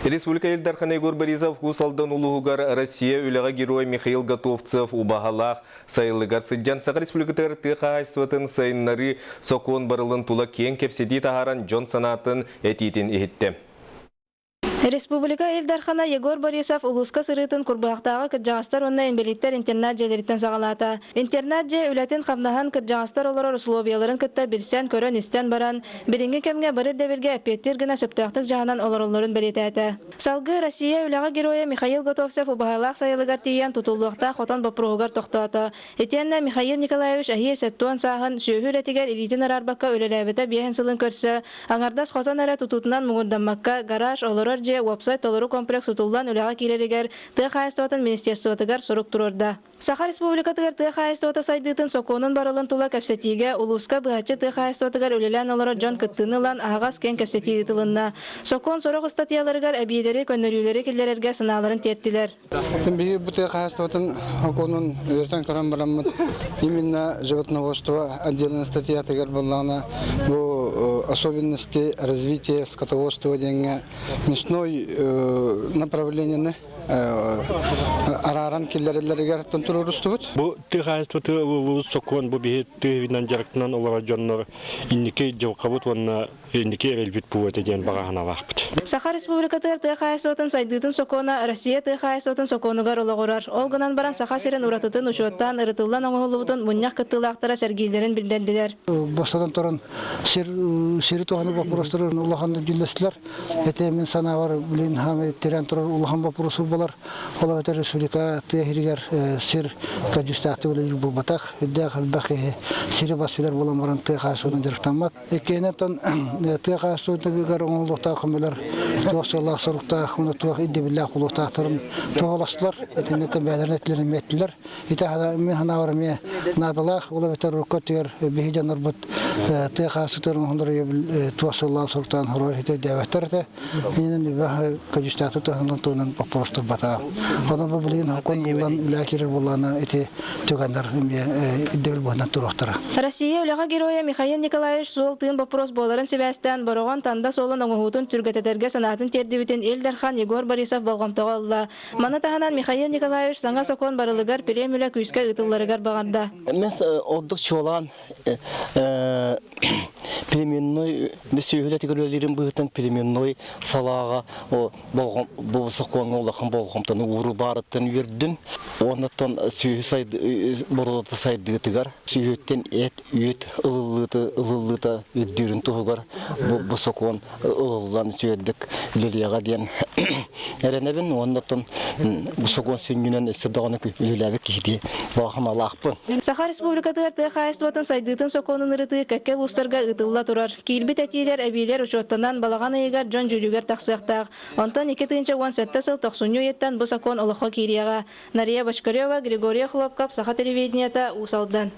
Республика Ил Дархана Егор Борисов Уус Алдан улууһугар Россия үлэҕэ герой Михаил Готовцев убаһалаах сайылыгар сылдьан Саха Республикатыгар тыа хаһаайыстыбатын сайыннарыы сокуон барылын тула киэҥ кэпсэтии таһааран дьон санаатын этиитин иһиттэ. Республика Ил Дархана Егор Борисов улууска сырыытын Курбуһахтааҕы кырдьаҕастар уонна инбэлииттэр интернат-дьиэлэриттэн саҕалаата. Интернат-дьиэ үлэтин-хамнаһын кырдьаҕастар олорор усулуобуйаларын кытта билсэн, көрөн-истэн баран, билиҥҥи кэмҥэ бары ирдэбилгэ эппиэттиир гына сөптөөхтүк дьаһанан олороллорун бэлиэтээтэ. Салгыы Россия үлэҕэ геройа Михаил Готовцев убаһалаах сайылыгар тиийэн тутуллуохтаах хотон боппуруоһугар тохтоото. Итиэннэ Михаил Николаевич эһиил сэттион сааһын сүөһү үлэтигэр илиитин араарбакка үлэлээбитэ биэһин сылын көрсө, аҥардас хотон эрэ тутуутунан муҥурдаммакка, гараж, олорор дьиэ, уопсай толору комплекс тутуллан үлэҕэ киирэригэр Тыа хаһаайыстыбатын министерствотыгар сурук туруорда. Саха Республикатыгар тыа хаһаайыстыбата сайдыытын сокуонун барылын тула кэпсэтиигэ улууска быһаччы тыа хаһаайыстыбатыгар үлэлээн олорор дьон кыттыыны ылан аһаҕас киэҥ кэпсэтии ыытылынна. Сокуон сорох ыстатыйаларыгар эбиилэри, көннөрүүлэри киллэрэргэ санааларын тиэртилэр. Биһиги бу тыа хаһаайыстыбатын сокуонун үөрэтэн көрөн бараммыт именно животноводство отдельной статьятыгар буоллаҕына бу особенности развития скотоводства диэҥҥэ мясной направлениены арааран киллэрэллэригэр туруорустубут. Бу тыа хаһаайыстыбата ылыллыбыт сокуон бу биһи тыа дьарыктанан олорор дьоннор инники дьылҕабыт уонна инники эрэлбит буолуо этэ диэн баҕа санаалаахпыт. Саха Республикатыгар тыа хаһаайыстыбатын сайдыытын сокуона Россия тыа хаһаайыстыбатын сокуонугар олоҕурар. Ол гынан баран Саха сирин уратытын учуоттаан ырытыллан оҥоһуллубутун мунньах кыттыылаахтара сэргииллэрин билдэрдилэр. Бастатан туран сир сири туһаныы боппуруостарын улаханнык дьүүллэстилэр. Ити мин санаабар билин хаамай тирээн турар улахан боппуруос буолар. Ол эбэтэр республика тыа сиригэр сир көдьүүстээхтик үлэлиир буолбатах. Үрдээх элбэх киһи сири бас билэр буолан баран тыа хаһаайыстыбатынан дьарыктаммат. Иккиһинэн тыа хаһаайыстыбатыгар оҥоһуллуохтаах көмөлөр туох сыаллаах-соруктаах уонна туох ирдэбиллээх буолуохтаахтарын туоһуластылар. Итиннэ бэйэлэрин этилэрин эттилэр. Ити мин санаабар эмиэ наадалаах, ол эбэтэр урукку өттүгэр биһи дьоннорбут тыа хаһаайыстыбатыгар оҥоһуллар өйөбүл туох сыаллаах соруктаан хороор итирдээбэттэр этэ. Иннинэн үбэ көдьүүстээхтик туһаныллан туһунан боппуруос турбата. Онон бу билигин хокуон булан үлэ киирэр буоллаҕына ити түгэннэр эмиэ ирдэбил быһыытынан туруохтара. Россия үлэҕэ геройа Михаил Николаевич суол тыын боппуруос буоларын сибээстээн Бороҕон Танда суолун оҥоһуутун түргэтэтэргэ санаатын тиэрдибитин Ил Дархан Егор Борисов болҕомтоҕо ылла. Маны таһынан Михаил Николаевич саҥа сокуон барылыгар премия күүскэ ыытылларыгар баҕарда. Мен ордук чуолаан племенной сүөһүлэтигэр үлэлиирин быһыытынан племенной салааҕа бу сокуоҥҥа улахан болҕомтону ууруу баарыттан үөрдүм. Уоннаттан сүөһү боруодата сайдыытыгар сүөһүттэн эт, үүт ылыллыыта ылыллыыта үрдүүрүн туһугар бу сокуон ылыллан үчүгэйдик үлэлиэҕэ диэн эрэнэбин уонна оттон бу сокуон сүнньүнэн өссө даҕаны үлэлээбит киһи баҕа Саха Республикатыгар тыа хаһаайыстыбатын сайдыытын сокуонун ырытыы кэккэ улуустарга ыытылла турар. Киирбит этиилэр, эбиилэр учуоттанан балаҕан ыйыгар дьон дьүүлүгэр тахсыахтаах. Онтон 2017 сыл тохсунньу ыйыттан бу сокуон олоххо киириэҕэ. Нария Бочкарева, Григорий Хлопков, Саха телевидениета, Уус Алдан.